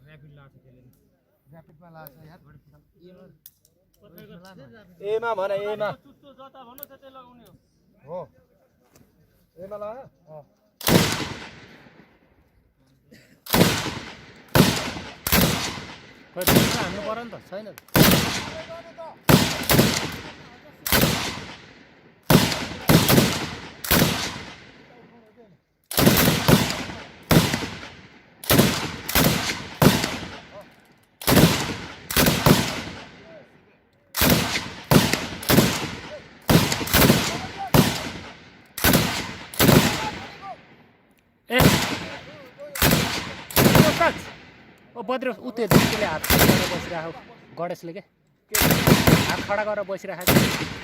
rapid लाछ त्यसले ऱ्यापिडमा लाछ यार एमा भन एमा चुच्चो जता भन्नु त्यतै लगाउने हो एमा ला खोइ ढुङ्गा हान्नु पर्यो नि त छैन ओ बद्रो उते त्यसले हात खडा गरेर बसिरहेको गणेशले के हात खडा गरेर बसिरहेको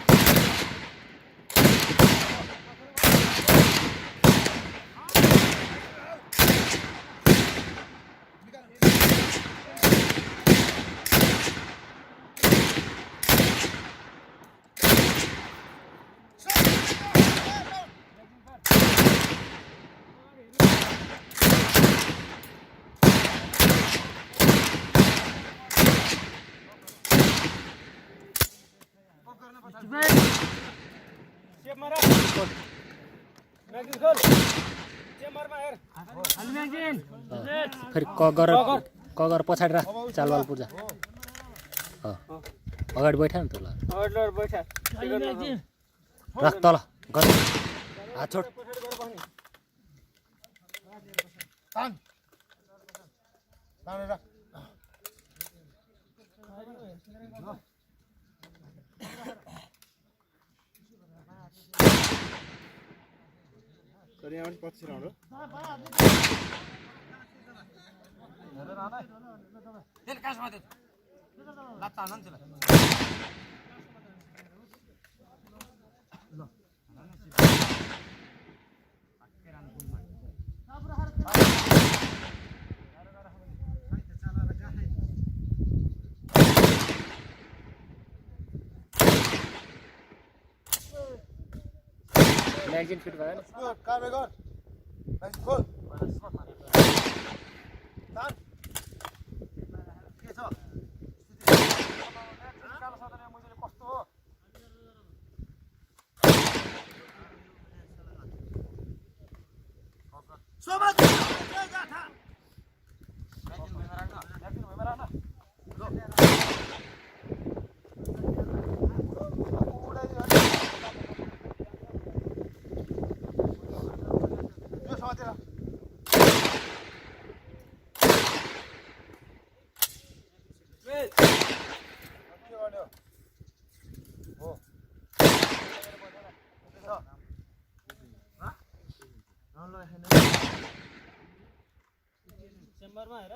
सेप मारा म्यागजिन खोल चेम्बरमा हेर हाल म्यागजिन फेरि कगर पछाडि राख चालवाल पूजा अगाडि बैठा नि त ल अगाडि बैठा म्यागजिन राख तल गर हात छोड तान तानेर तर यहाँ पनि पछि राउन्ड म्यागजिन फिट भयो नि कार्य गर खोल तान के छ कस्तो हो सोमा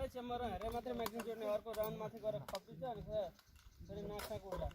चेम्बरमा हेरे मात्रै म्यागजिन जोड्ने अर्को राउन्ड माथि गएर खपिन्छ अनि फेरि नाक्साको होला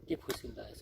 के फुसिल लागेछ